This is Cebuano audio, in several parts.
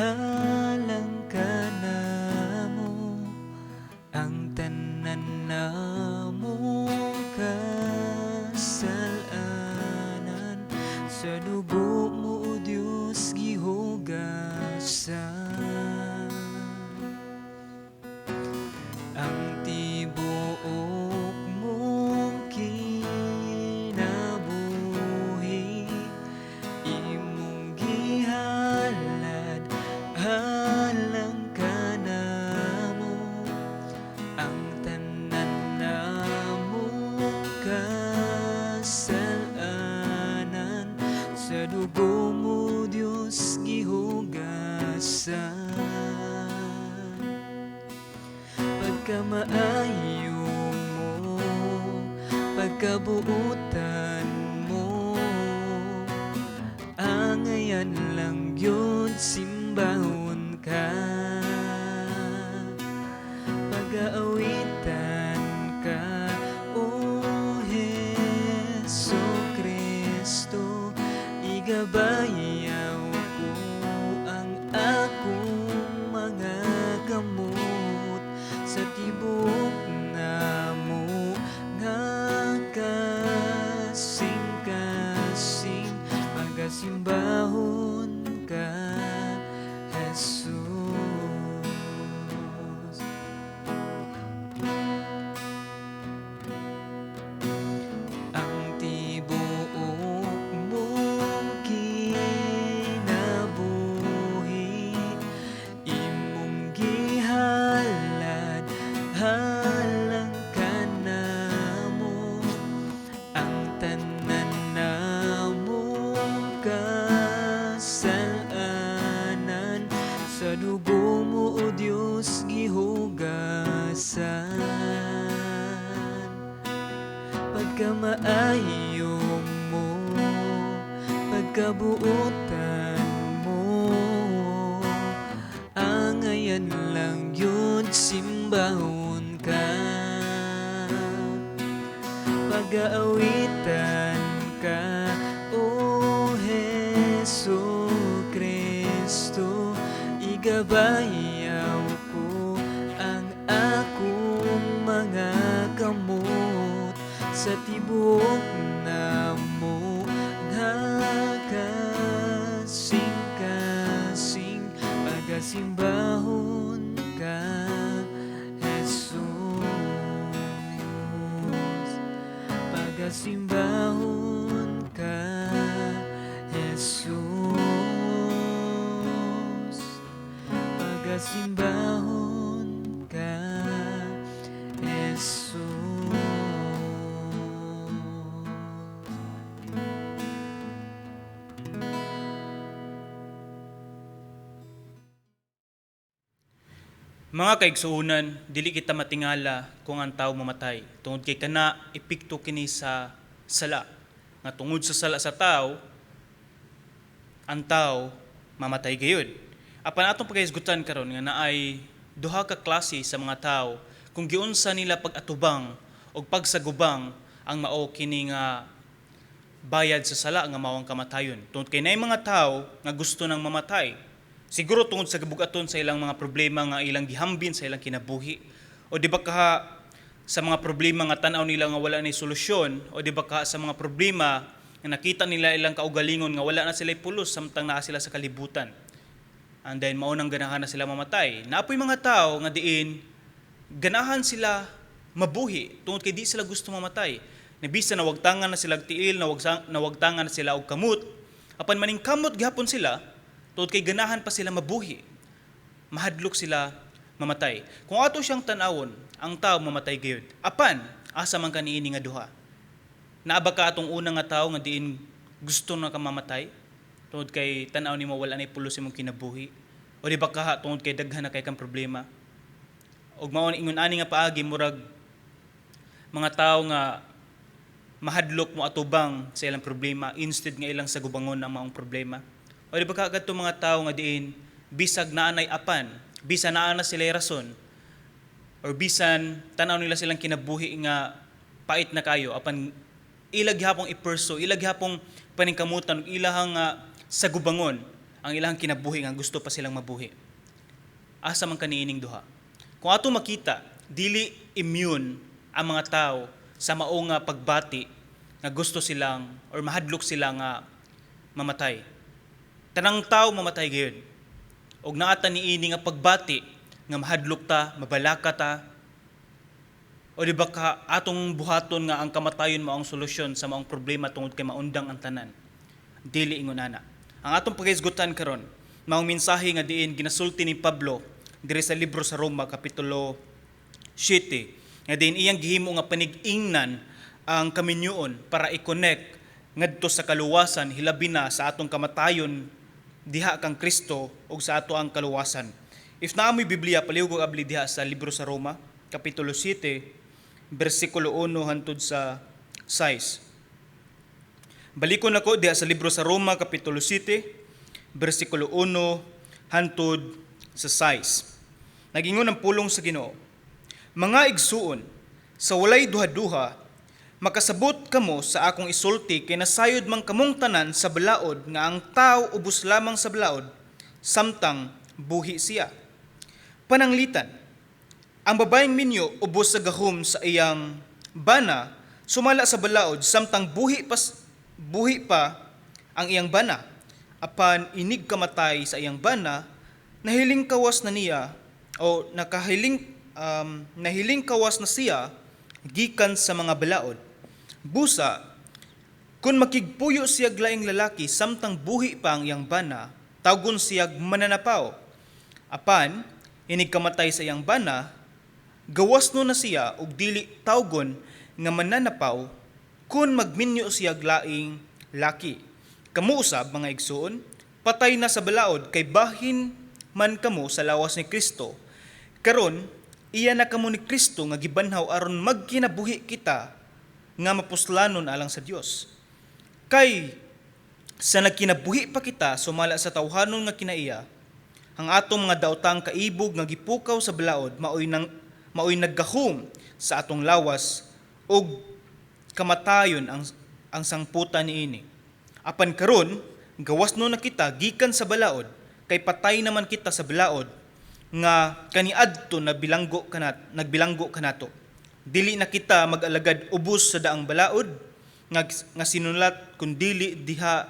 Halang kanamo ang tanan namong kasalanan, sa dugo mo, O Dios, gihugasan. Ang tibuok mong kinabuhi imong gihalad, halang kanamo ang tanan namong kasalanan, sa dugo mo, Dios, gihugasan. Pagkamaayo mo, pagkabuutan mo, angayan lang gyud simbahon ka. Pag-aawitan ka, O Hesu Kristo, igabayaw ko ang akong mga kamot sa tibuok namo nga kasing-kasing, pagasimbahon ka, Jesus. Ang tibuok mong kinabuhi imong gihalad, halang kanamo ang tanan namong kasalanan, sa dugo mo, O Dios, gihugasan. Pagkamaayo mo, pagkabuutan mo, angayan lang gyud simbahon ka. Pag-aawitan ka, O Hesu Kristo, igabayaw ko ang akong mga kamot sa tibuok namo nga kasing-kasing, pagasimbahon ka, Jesus. Pagasimbahon ka, Jesus. Pagasimbahon ka, Jesus. Mga kaigsuonan, dili kita matingala kung ang tao mamatay. Tungod kay kana epekto kini sa sala. Nga tungod sa sala sa tao, ang tao mamatay gayud. Apan atong pagkahisgutan karon nga naay duha ka klase sa mga tao kung giunsa nila pag-atubang o pagsagubang ang mao kini nga bayad sa sala nga mao ang kamatayon. Tungod kay naay mga tao nga gusto nang mamatay. Siguro tungod sa gibugaton sa ilang mga problema nga ilang gihambin sa ilang kinabuhi. O di ba kaha sa mga problema nga tan-aw nila nga wala ni solusyon, o di ba kaha sa mga problema nga nakita nila ilang kaugalingon nga wala na sila pulos samtang naa sila sa kalibutan. And then mao nang ganahan na sila mamatay. Naapoy mga tao nga diin ganahan sila mabuhi tungod kay di sila gusto mamatay. Nabisa nawagtangan na sila og tiil, nawagtangan na sila og kamot, apan maningkamot gihapon sila tungod kay ganahan pa sila mabuhi. Mahadlok sila mamatay. Kung ato siyang tan-awon, ang tao mamatay gayud. Apan asa man kaniini nga duha? Naa ba ka atong una nga tawo nga diin gusto na ka mamatay? Tungod kay tan-aw nimo wala nay pulos imong kinabuhi? O di ba kaha tungod kay daghan na kay kang problema? Og mao ingon ani nga paagi, murag mga tawo nga mahadlok mo atubang sa ilang problema instead nga ilang sagubangon ang maong problema. O di ba ka kadto mga tawo nga diin bisag naa nay apan, bisan naa na sila rason, or bisan tan-aw nila silang kinabuhi nga pait na kayo, apan ila gihapong i-pursue, ila gihapong paningkamutan ug ilahang sagubangon ang ilang kinabuhi nga gusto pa silang mabuhi. Asa man kaniining duha? Kung ato makita, dili immune ang mga tao sa mao nga pagbati nga gusto silang or mahadlok sila nga mamatay. Tanang tao mamatay gayud. Og naa ta niini nga pagbati nga mahadlok ta, mabalaka ta, o di ba ka atong buhaton nga ang kamatayon mao ang solusyon sa maong problema tungod kay maundang ang tanan? Dili ingon ana. Ang atong paghisgutan karon, maong mensahe nga diin ginasulti ni Pablo diri sa libro sa Roma kapitulo 7, nga diin iyang gihimo nga panig-ingnan ang kaminyoon para i-connect ngadto sa kaluwasan, hilabi na sa atong kamatayon diha kang Kristo ug sa ato ang kaluwasan. If naa mo'y Biblia, palihog og abli diha sa libro sa Roma kapitulo 7, bersikulo 1 hantod sa 6. Balikon nako diha sa libro sa Roma kapitulo 7, bersikulo 1 hantod sa 6. Nagingon ang pulong sa Ginoo. "Mga igsuon, sa walay duha-duha, makasabot kamo sa akong isulti kay nasayod man kamong tanan sa balaod nga ang tao ubos lamang sa balaod samtang buhi siya. Pananglitan, ang babaeng minyo ubos sa gahom sa iyang bana sumala sa balaod samtang buhi pa ang iyang bana. Apan inig kamatay sa iyang bana, nahiling kawas na niya o nahiling kawas na siya gikan sa mga balaod. Busa, kung makigpuyo siya laing lalaki samtang buhi pa ang iyang bana, tawgon siyag mananapaw. Apan, inig kamatay sa iyang bana, gawas no na siya ug dili tawgon nga mananapaw kung magminyo siya laing laki. Kamo usab, mga igsuon, patay na sa balaod kay bahin man kamo sa lawas ni Kristo. Karon, iya na kamo ni Kristo nga gibanhaw aron magkinabuhi kita nga mapuslanon alang sa Dios. Kay sa nagkinabuhi pa kita sumala sa tawhanon nga kinaiya, ang atong mga daotang kaibog nga gipukaw sa balaod maoy naggahom sa atong lawas ug kamatayon ang sangputan niini. Apan karon, gawas no na kita gikan sa balaod kay patay naman kita sa balaod nga kaniadto na bilanggo kanat nagbilanggo kanato. Dili na kita mag-alagad ubos sa daang balaod nga sinulat kun dili diha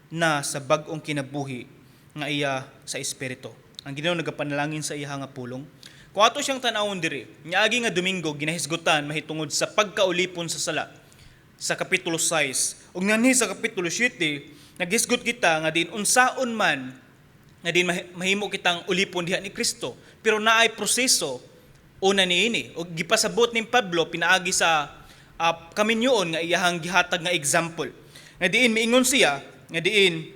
na sa bag-ong kinabuhi nga iya sa espiritu." Ang Ginoo nagapanalangin sa iya nga pulong. Kung ato siyang tan-awon diri, niagi nga Domingo ginahisgutan mahitungod sa pagkaulipon sa sala sa kapitulo 6. Ug nganhi sa kapitulo 7, naghisgot kita nga din unsaon man nga din mahimo kitang ulipon diha ni Kristo. Pero naay proseso una niini. Ug gipasabot ni Pablo pinaagi sa kaminyoon nga iyahang gihatag nga example. Nga diin miingon siya nga diin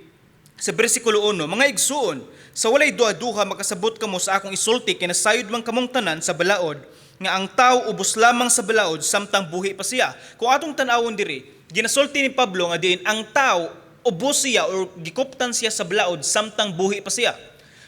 sa bersikulo 1, "Mga igsuon, sa walay duha-duha makasabot kamo sa akong isulti kay nasayod man kamong tanan sa balaod nga ang tao ubos lamang sa balaod samtang buhi pa siya." Kung atong tan-awon diri, ginasulti ni Pablo nga diin ang tao ubos siya or gikuptan siya sa balaod samtang buhi pa siya.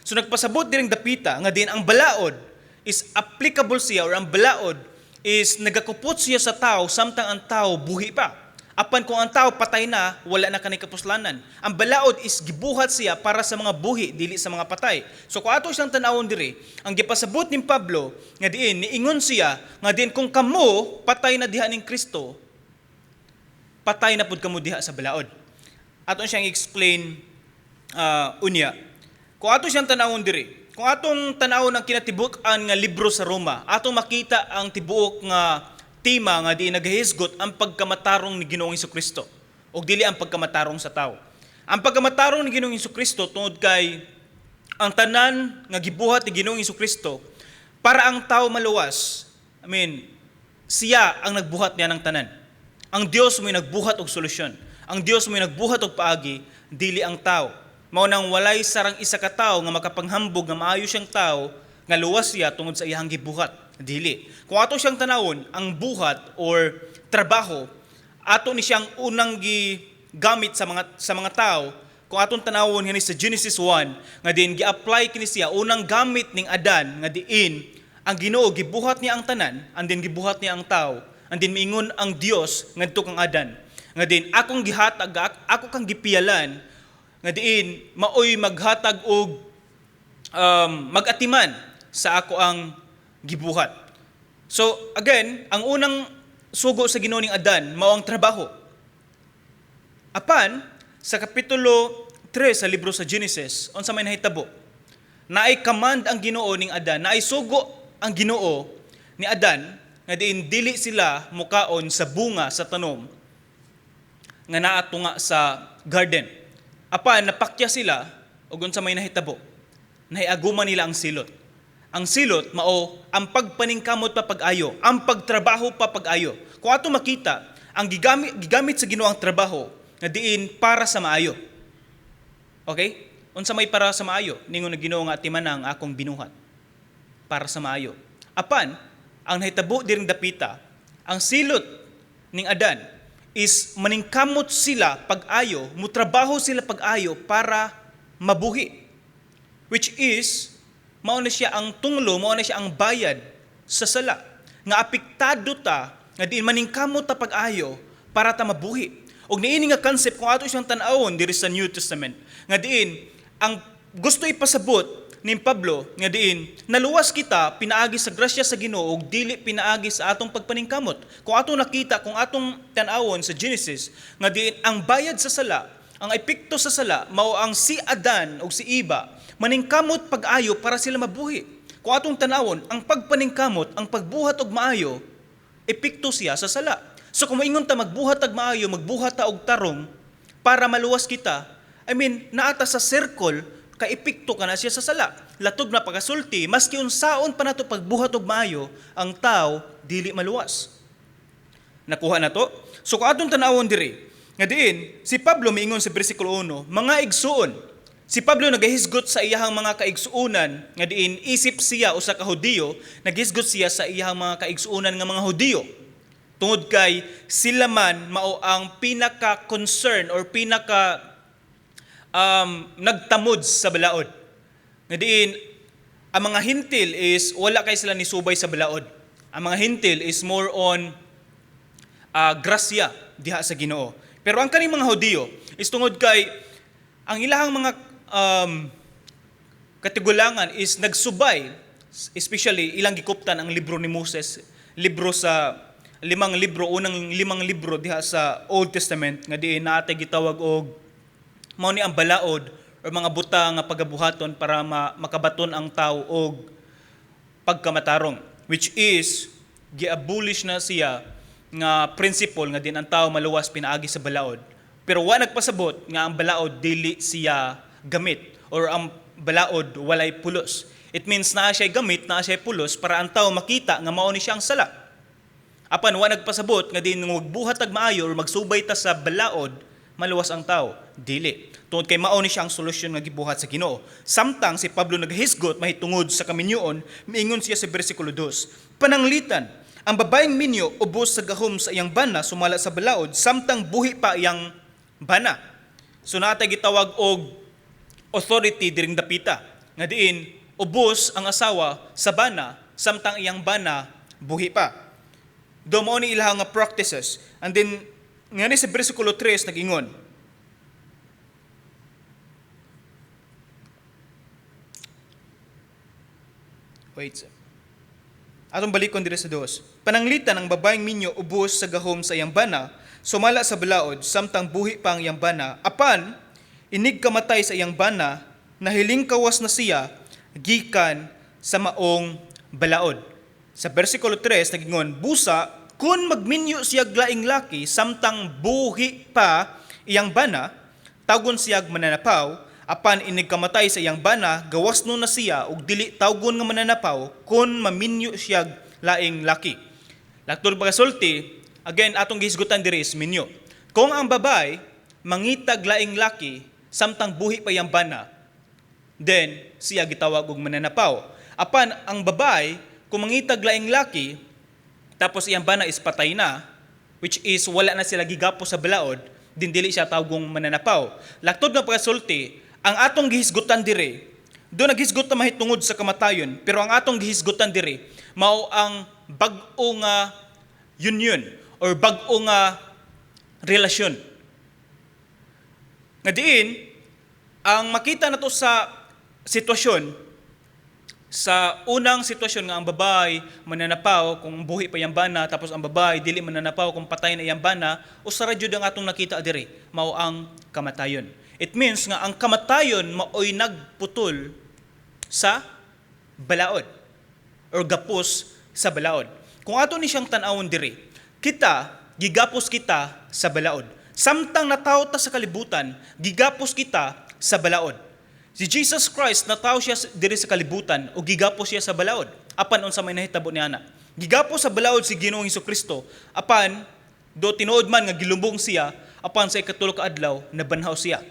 So nagpasabot diring dapita nga diin ang balaod is applicable siya or ang balaod is nagakupot siya sa tao samtang ang tao buhi pa. Apan kung ang tao patay na, wala na kani kapuslanan. Ang balaod is gibuhat siya para sa mga buhi, dili sa mga patay. So kung ato siyang tan-awon diri, ang gipasabot ni Pablo nga diin niingon siya nga diin kung kamo patay na diha ning Kristo, patay na pud kamo diha sa balaod. Ato siyang explain unya. Kung ato siyang tan-awon diri, kung atong tan-awon ang kinatibuk-an nga libro sa Roma, atong makita ang tibuok nga tema nga di nagahisgot ang pagkamatarong ni Ginoong Kristo ug dili ang pagkamatarong sa tao. Ang pagkamatarong ni Ginoong Kristo tungod kay ang tanan nga gibuhat ni Ginoong Kristo para ang tao maluwas. I mean, siya ang nagbuhat niya ng tanan. Ang Dios mo'y nagbuhat og solusyon. Ang Dios mo'y nagbuhat og paagi, dili ang tao. Mao nang walay sarang isa ka tawo nga makapanghambog nga maayo siyang tao nga luwas siya tungod sa iyang gibuhat. Dili. Kung ato siyang tanawon, ang buhat or trabaho, ato ni siyang unang gigamit sa mga tao. Kung atong tanawon ngani sa Genesis 1 nga diin gi-apply kini siya, unang gamit ning Adan nga diin ang Ginoo gibuhat niya ang tanan and then gibuhat niya ang tao, and then miingon ang Dios ngadto kang Adan nga din, "Akong gihatag, ako kang gipiyalan Nga diin maoy maghatag og magatiman sa ako ang gibuhat. So again, ang unang sugo sa Ginoo ning Adan mao ang trabaho. Apan sa kapitulo 3 sa libro sa Genesis, unsa may nahitabo? Naay command ang Ginoo ning Adan, naay sugo ang Ginoo ni Adan nga diin dili sila mukaon sa bunga sa tanom nga naa tunga sa garden. Apan napakya sila ug unsa may nahitabo? Nahiaguma nila ang silot. Ang silot mao ang pagpaningkamot pa pag-ayo, ang pagtrabaho pa pag-ayo. Kung ato makita, ang gigamit sa Ginoo ang trabaho nga diin para sa maayo. Okay? Unsa may para sa maayo? Ningon ang Ginoo nga atiman ang akong binuhat para sa maayo. Apan ang nahitabo diring dapita, ang silot ning Adan is maningkamot sila pag-ayo, mutrabaho sila pag-ayo para mabuhi. Which is, mao na siya ang tunglo, mao na siya ang bayad sa sala. Nga apektado ta, nga diin maningkamot ta pag-ayo para ta mabuhi. Og niini nga concept kung ato siyang tan-awon diri sa New Testament, nga diin ang gusto ipasabot ni Pablo nga diin naluwas kita pinaagi sa grasya sa Ginoo ug dili pinaagi sa atong pagpaningkamot. Kung atong nakita, kung atong tan-awon sa Genesis nga diin ang bayad sa sala, ang epekto sa sala mao ang si Adan ug si Eva maningkamot pag-ayo para sila mabuhi. Kung atong tan-awon, ang pagpaningkamot, ang pagbuhat og maayo, epekto siya sa sala. So kung moingon ta magbuhat og maayo, magbuhat ta og tarong para maluwas kita, I mean, naata sa circle ka epekto ka na siya sa sala. Latog na pagasulti, maski unsaon pa nato pagbuhat og maayo, ang tao dili maluwas. Nakuha na to? So kung atong tan-awon diri, nga diin, si Pablo miingon sa bersikulo 1, mga igsuon. Si Pablo nagahisgot sa iyahang mga kaigsuonan, nga diin isip siya usa ka Hudiyo, naghisgot siya sa iyahang mga kaigsuonan nga mga Hudiyo. Tungod kay sila man mao ang pinaka-concern or pinaka nagtamod sa balaod. Nga diin, ang mga Hentil is wala kay sila nisubay sa balaod. Ang mga Hentil is more on grasya diha sa Ginoo. Pero ang kaning mga Hudiyo is tungod kay ang ilahang mga katigulangan is nagsubay, especially ilang gikuptan ang libro ni Moses, libro sa limang libro, unang limang libro diha sa Old Testament nga diin naatay gitawag og mao ni ang balaod or mga buta nga pagabuhaton para makabaton ang tao og pagkamatarong, which is giabolish na siya nga principle nga din ang tao maluwas pinaagi sa balaod. Pero wa nagpasabot nga ang balaod dili siya gamit or ang balaod walay pulos. It means naa siya gamit, naa siya pulos para ang tao makita nga mao ni siya ang sala. Apan wa nagpasabot nga din magbuhat tag maayo or magsubay ta sa balaod, maluwas ang tao. Dili. Tungod kay mao ni siya ang solusyon nga gibuhat sa Ginoo. Samtang si Pablo naghisgot mahitungod sa kaminyoon, miingon siya sa bersikulo 2. Pananglitan, ang babaeng minyo ubos sa gahom sa iyang bana sumala sa balaod samtang buhi pa iyang bana. So naatay gitawag og authority diring dapita nga diin ubos ang asawa sa bana samtang iyang bana buhi pa. Do mao ni ilahang nga practices. And then ngani sa bersikulo 3 nag-ingon, wait. Atong balikon diri sa dos. Pananglitan ang babaeng minyo ubos sa gahom sa iyang bana, sumala sa balaod samtang buhi pa ang iyang bana. Apan inig kamatay sa iyang bana, nahiling kawas na siya gikan sa maong balaod. Sa bersikulo 3 nagingon, busa kun magminyo siya laing laki samtang buhi pa iyang bana, tawgon siyag mananapaw, apan inig kamatay sa iyang bana, gawas no na siya og dili tawgon nga mananapaw kun maminyo siyag laing laki. Laktor pagasulti, again atong gihisgutan diri is minyo. Kung ang babae mangitag laing laki samtang buhi pa iyang bana, then siya gitawag og mananapaw. Apan ang babae kung mangitag laing laki tapos iyang bana is patay na, which is wala na sila gigapo sa balaod, din dili siya tawgong mananapaw. Laktod nga pagasulti, ang atong gihisgutan diri, do naghisgot na mahitungod sa kamatayon, pero ang atong gihisgutan diri mao ang bag-o nga union or bag-o nga relasyon. Nga diin, Ang makita nato sa sitwasyon, sa unang sitwasyon nga ang babae mananapaw kung buhi pa iyang bana, tapos ang babae dili mananapaw kung patay na iyang bana, usa ra jud ang atong nakita diri, mao ang kamatayon. It means nga ang kamatayon maoy nagputol sa balaod or gapos sa balaod. Kung ato ni siyang tan-awon diri, kita gigapos kita sa balaod. Samtang natawo ta sa kalibutan, gigapos kita sa balaod. Si Jesus Christ, natawo siya diri sa kalibutan o gigapos siya sa balaod. Apan unsa may nahitabo niana? Gigapos sa balaod si Ginoong Kristo, apan do tinuod man nga gilumbong siya, apan sa ikatulo ka adlaw nabanhaw siya.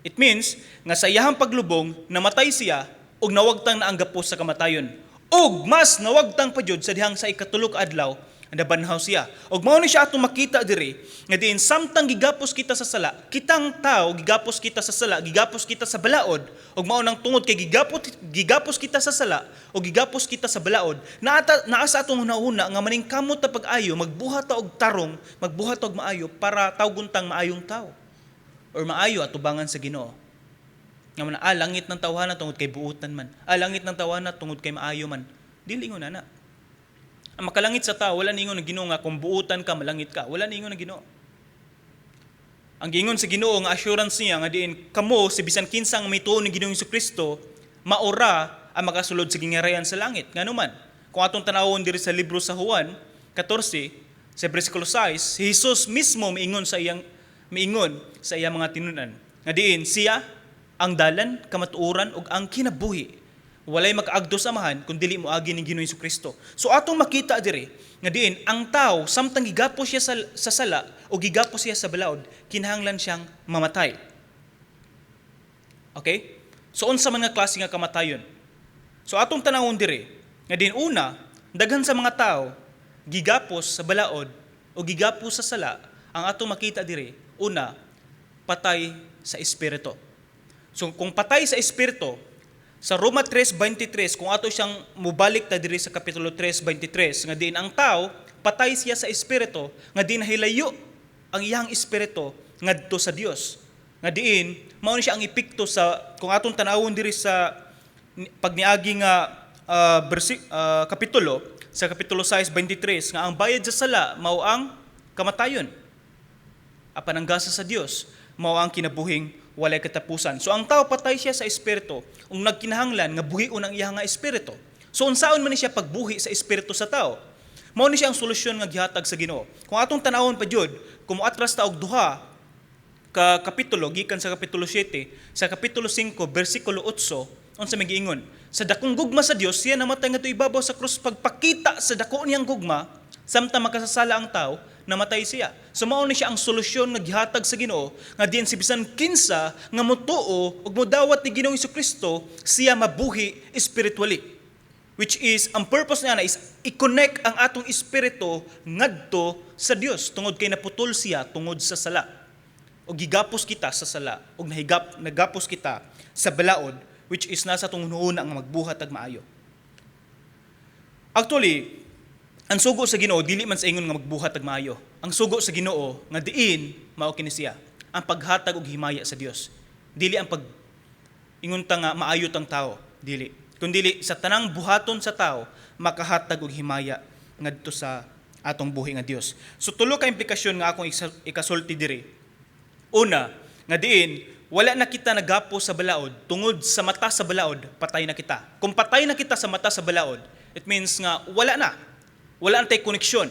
It means nga sa iyahang paglubong, namatay siya ug nawagtang na ang gapos sa kamatayon. Ug mas nawagtang pa jud sa dihang sa ikatulo ka adlaw nabanhaw siya. Ug mao ni siya atong makita diri nga diin samtang gigapos kita sa sala, kitang tao gigapos kita sa sala, gigapos kita sa balaod, ug mao nang tungod kay gigapos kita sa sala o gigapos kita sa balaod, naa sa atong hunahuna nga maningkamot ta pag-ayo, magbuhat ta og tarong, magbuhat ta og maayo para tawgon tang maayong tao or maayo atubangan sa Ginoo. Nga man, langit ng tawhana tungod kay buutan man. Langit ng tawhana tungod kay maayo man. Dili ingon ana. Ang makalangit sa tao, wala ningon ng Ginoo nga kung buutan ka, malangit ka. Wala ningon ng Ginoo. Ang giingon sa Ginoo nga assurance niya nga diin kamo si bisan kinsang may tuo ni Ginoong Kristo maura ang makasulod sa gingharian sa langit. Ngano man, kung atong tanawon diri sa libro sa Juan 14 sa bersikulo 6, si Jesus mismo miingon sa iyang mga tinunan nga diin siya ang dalan, kamatuoran ug ang kinabuhi. Walay makaagto sa Amahan kung dili moagi ning Ginoong Kristo. So atong makita diri nga diin ang tao samtang gigapos siya sa sala o gigapos siya sa balaod, kinahanglan siyang mamatay. Okay? So unsa man nga klase nga kamatayon? So atong tanawon diri nga diin, una, daghan sa mga tao gigapos sa balaod o gigapos sa sala. Ang atong makita diri, una, patay sa espiritu. So kung patay sa espiritu, sa Roma 3:23, kung ato siyang mubalik ta diri sa kapitulo 3:23, nga diin ang tao patay siya sa espiritu, nga diin hilayo ang iyang espiritu ngadto sa Dios. Nga diin mao ni siya ang epekto sa kung atong tanawon diri sa pagniagi nga kapitulo, sa kapitulo 6:23, nga ang bayad sa sala mao ang kamatayon. Apan ang gasa sa Dios mao ang kinabuhing walay katapusan. So ang tao, patay siya sa espiritu ug nagkinahanglan nga buhion ang iyang nga espiritu. So unsaon man ni siya pagbuhi sa espiritu sa tao? Mao ni siya ang solusyon nga gihatag sa Ginoo. Kung atong tanawon pa jud, kung moatras ta og duha ka kapitulo gikan sa kapitulo 7, sa kapitulo 5 bersikulo 8, unsa may giingon? Sa dakong gugma sa Dios, siya namatay ngadto ibabaw sa krus pagpakita sa dako niyang gugma samtang makasasala ang tao, namatay siya. So mao ni siya ang solusyon nga gihatag sa Ginoo nga diin si bisan kinsa nga motuo ug modawat ni Ginoong Kristo, siya mabuhi spiritually. Which is, ang purpose niya na is i-connect ang atong espiritu ngadto sa Dios tungod kay naputol siya tungod sa sala. O gigapos kita sa sala ug nagapos kita sa balaod, which is nasa atong hunahuna ang magbuhat ag maayo. Actually, ang sugo sa Ginoo dili man sa ingon nga magbuhat ag maayo. Ang sugo sa Ginoo nga diin mao kini siya ang paghatag og himaya sa Dios. Dili ang pag ingon ta nga maayo tang tao, dili. Kundili sa tanang buhaton sa tao makahatag og himaya ngadto sa atong buhi nga Dios. So tulo ka implikasyon nga akong ikasulti diri. Una, nga diin wala na kita nagapos sa balaod tungod sa mata sa balaod patay na kita. Kung patay na kita sa mata sa balaod, it means nga wala na. Wala na tay koneksyon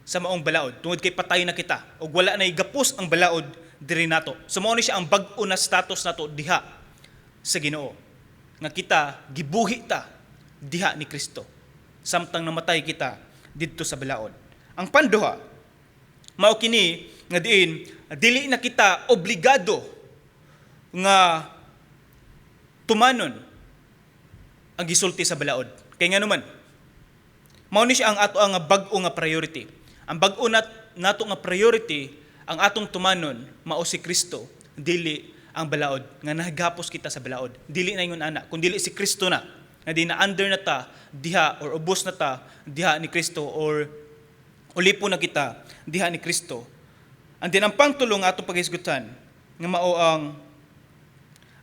sa maong balaod tungod kay patay na kita ug wala na gapos ang balaod diri nato. So mao ni siya ang bag-o na status nato diha sa Ginoo. Nga kita gibuhi ta diha ni Kristo samtang namatay kita didto sa balaod. Ang panduha, mao kini nga diin dili na kita obligado nga tumanon ang gisulti sa balaod. Kay ngano man, mao ni siya ang ato ang bag-o nga priority. Ang bag-o nato nga priority, ang atong tumanon mao si Kristo, dili ang balaod nga nahigapos kita sa balaod. Dili na ingon ana, kun dili si Kristo na nga di na under na ta diha or ubos na ta diha ni Kristo or ulipo na kita diha ni Kristo. And then ang pangtulo nga atong paghisgutan nga mao ang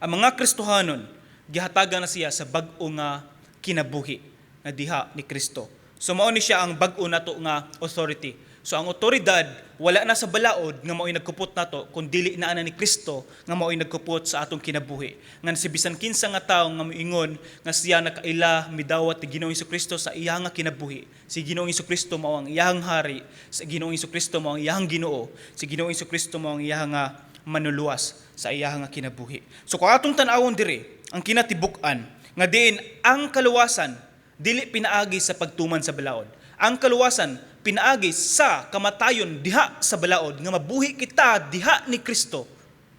Ang mga Kristohanon gihatagan na siya sa bag-o nga kinabuhi nga diha ni Kristo. So mao ni siya ang bag-o nato nga authority. So ang otoridad wala na sa balaod nga mao'y nagkupot nato, kun dili naa na ni Kristo nga mao'y nagkupot sa atong kinabuhi. Nga si bisan kinsa nga tawo nga moingon nga siya nakaila, midawat ni Ginoong Kristo sa iya nga kinabuhi. Si Ginoong Kristo mao ang iyang hari, si Ginoong Kristo mao ang iyang Ginoo, si Ginoong Kristo mao ang iyang nga manuluwas sa iyang nga kinabuhi. So kung atong tan-awon diri, ang kinatibuk-an nga diin ang kaluwasan dili pinaagi sa pagtuman sa balaod. Ang kaluwasan pinaagi sa kamatayon diha sa balaod nga mabuhi kita diha ni Kristo,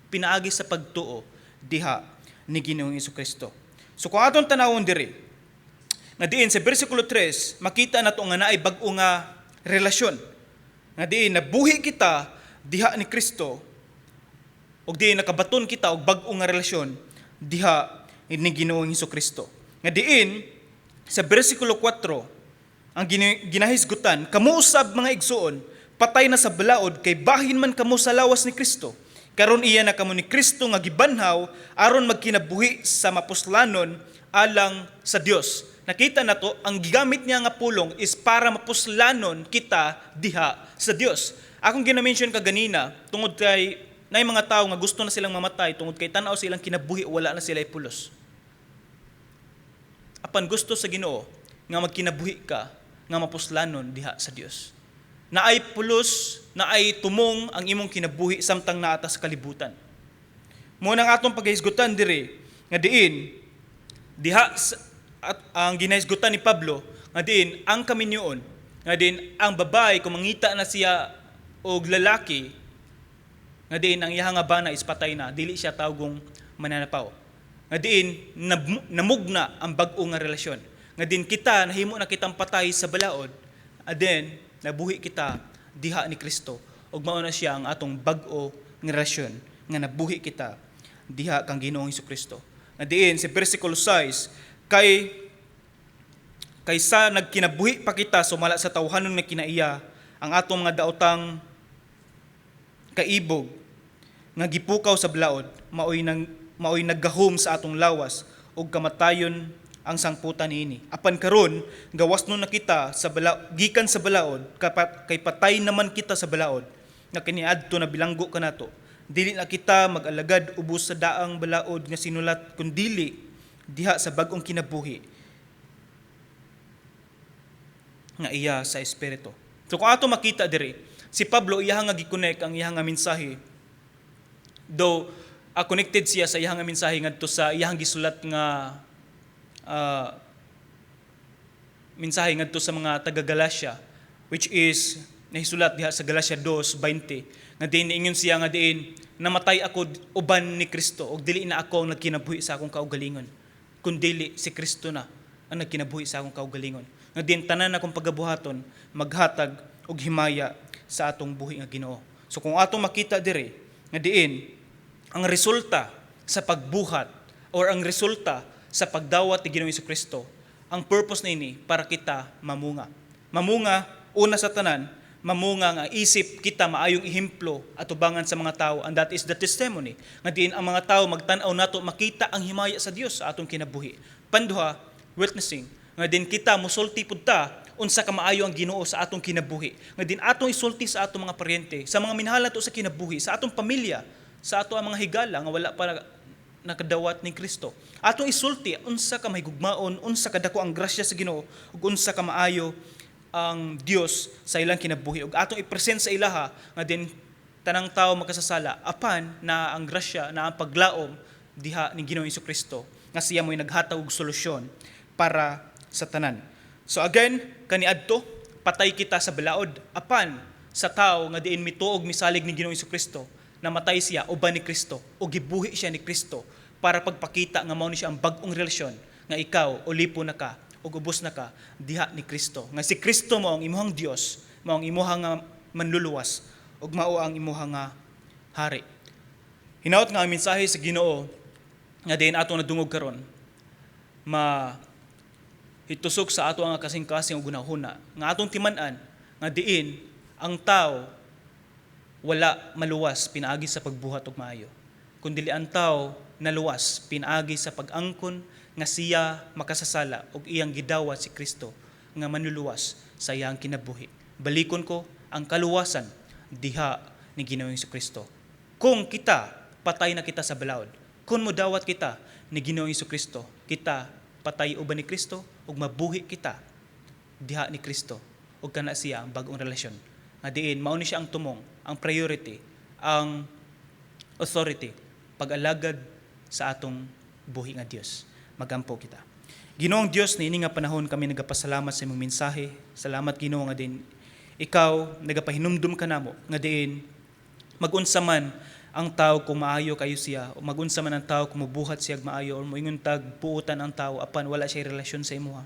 pinaagi sa pagtuo diha ni Ginoong Kristo. So kung atong tanawon diri nga diin sa bersikulo 3, makita nato nga naay bag-o nga relasyon nga diin nabuhi kita diha ni Kristo ug diin nakabaton kita og bag-o nga relasyon diha ni Ginoong Kristo. Nga diin sa bersikulo 4 ang ginahisgutan, "Kamo usab, mga igsuon, patay na sa balaod kay bahin man kamo sa lawas ni Kristo. Karon iya na kamo ni Kristo nga gibanhaw aron magkinabuhi sa mapuslanon alang sa Dios." Nakita nato ang gigamit niya nga pulong is para mapuslanon kita diha sa Dios. Akong gina-mention kaganina, tungod kay nay mga tao nga gusto na silang mamatay tungod kay tan-aw silang kinabuhi, wala na sila pulos. Apan gusto sa Ginoo nga magkinabuhi ka nga mapuslanon diha sa Dios. Naay pulos, naay tumong ang imong kinabuhi samtang naa ta sa kalibutan. Mao nang atong paghisgutan diri nga diin diha at ang ginahisgutan ni Pablo nga diin ang kaminyoon, nga diin ang babae kung mangita na siya og lalaki, nga diin ang iyang nga bana is patay na, dili siya tawgong mananapaw. Nga diin namugna ang bag-o nga relasyon. Nga diin kita nahimo na kitang patay sa balaod, and then nabuhi kita diha ni Kristo ug mao na siya ang atong bag-o nga relasyon nga nabuhi kita diha kang Ginoong Kristo. Nga diin sa versikulo 6, kay kaysa nagkinabuhi pa kita sumala sa tawhanon nga kinaiya, ang atong mga daotang kaibog nga gipukaw sa balaod maoy naggahom sa atong lawas ug kamatayon ang sangputan niini. Apan karon gawas nun na kita sa gikan sa balaod kapat, kay patay naman kita sa balaod nga kaniadto na bilanggo kanato. Dili na kita mag-alagad ubos sa daang balaod nga sinulat, kundili diha sa bag-ong kinabuhi nga iya sa espiritu. So kung ato makita diri, si Pablo iya nga gi-connect ang iya nga mensahe, though connected siya sa iya nga mensahe ngadto sa iyang gisulat nga mensahe ngadto sa mga taga Galatia, which is nahisulat diha sa Galatia 2:20, nga diin niingon siya nga diin namatay ako uban ni Kristo ug dili na ako ang nagkinabuhi sa akong kaugalingon, kundili si Kristo na ang nagkinabuhi sa akong kaugalingon, nga diin tanan akong pagabuhaton maghatag og himaya sa atong buhi nga Ginoo. So kung atong makita diri nga diin ang resulta sa pagbuhat or ang resulta sa pagdawat ni Ginoong Kristo, ang purpose niini para kita mamunga. Mamunga una sa tanan, mamunga nga isip kita maayong ehemplo atubangan sa mga tao, and that is the testimony. Nga diin ang mga tao magtan-aw nato, makita ang himaya sa Dios sa atong kinabuhi. Panduha, witnessing. Nga diin kita musulti pud ta unsa ka maayo ang Ginoo sa atong kinabuhi. Nga diin atong isulti sa atong mga paryente, sa mga minahal nato sa kinabuhi, sa atong pamilya, sa ato ang mga higala nga wala pa nakadawat ni Kristo. Atong isulti unsa ka mahigugmaon, unsa ka dako ang grasya sa Ginoo ug unsa ka maayo ang Dios sa ilang kinabuhi ug atong i-present sa ilaha nga diin tanang tao makasasala, apan na ang grasya na ang paglaom diha ni Ginoong Kristo nga siya mo'y naghatag og solusyon para sa tanan. So again, kaniadto patay kita sa balaod, apan sa tao nga diin mituo og misalig ni Ginoong Kristo, namatay siya uban ni Kristo o gibuhi siya ni Kristo para pagpakita nga mao ni siya ang bag-ong relasyon, nga ikaw ulipon na ka ug ubos na ka diha ni Kristo, nga si Kristo mao ang imuhang Dios, mao ang imuhang nga manluluwas ug mao ang imuhang nga hari. Hinaot nga ang mensahe sa Ginoo nga diin ato nadungog karon ma hitusok sa ato ang kasing-kasing ug hunahuna nga atong timan-an nga diin ang tao wala maluwas pinaagi sa pagbuhat og maayo, kundi ang tao naluwas pinaagi sa pag-angkon nga siya makasasala ug iyang gidawat si Kristo nga manluluwas sa iyang kinabuhi. Balikon ko ang kaluwasan diha ni Ginoong Kristo. Kung kita patay na kita sa balaod, kung modawat kita ni Ginoong Kristo, kita patay uban ni Kristo ug mabuhi kita diha ni Kristo ug kana siya ang bag-ong relasyon. Nga diin mao ni siya ang tumong, ang priority, ang authority pag-alagad sa atong buhi nga Dios. Magampo kita. Ginoong Dios, niini nga panahon kami nagapasalamat sa imong mensahe. Salamat, Ginoo, nga diin ikaw nagapahinumdum ka namo nga diin magunsa man ang tao kung maayo kayo siya o magunsa man ang tao kung mubuhat siya maayo or moingon tag buutan ang tao, apan wala siya relasyon sa imuha,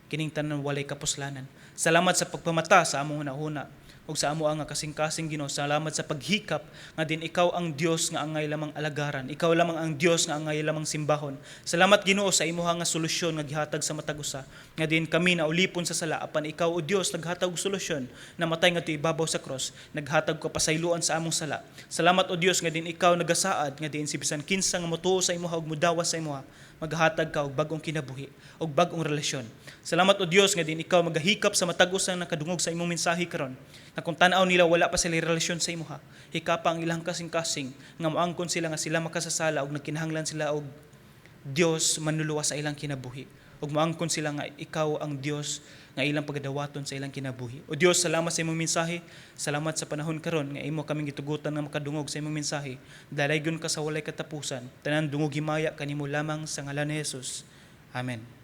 kining tanan walay kapuslanan. Salamat sa pagpamata sa among hunahuna ug sa amo nga kasing-kasing, Ginoo. Salamat sa paghikap nga diin ikaw ang Dios nga angay lamang alagaran. Ikaw lamang ang Dios nga angay lamang simbahon. Salamat, Ginoo, sa imuha nga solusyon nga gihatag sa matag usa. Nga diin kami naulipon sa sala, apan ikaw, o Dios, naghatag og solusyon, namatay ngadto ibabaw sa cross, naghatag kapasayloan sa among sala. Salamat, o Dios, nga diin ikaw nagasaad nga diin si bisan kinsa nga motuo sa imuha ug modawas sa imuha, maghatag ka og bag-ong kinabuhi og bag-ong relasyon. Salamat, o Dios, nga diin ikaw magahikap sa matag usa nakadungog sa imong mensahe karon. Na kung tan-aw nila wala pa sila relasyon sa imuha, hikapa ang ilang kasing-kasing nga moangkon sila nga sila makasasala ug nagkinahanglan sila og Dios manluluwas sa ilang kinabuhi. Ug moangkon sila nga ikaw ang Dios nga ilang pagadawaton sa ilang kinabuhi. O Dios, salamat sa imong mensahe. Salamat sa panahon karon nga imo kaming gitugutan nga makadungog sa imong mensahe. Dalaygon ka sa walay katapusan. Tanan dungog himaya kanimo lamang sa ngalan ni Jesus. Amen.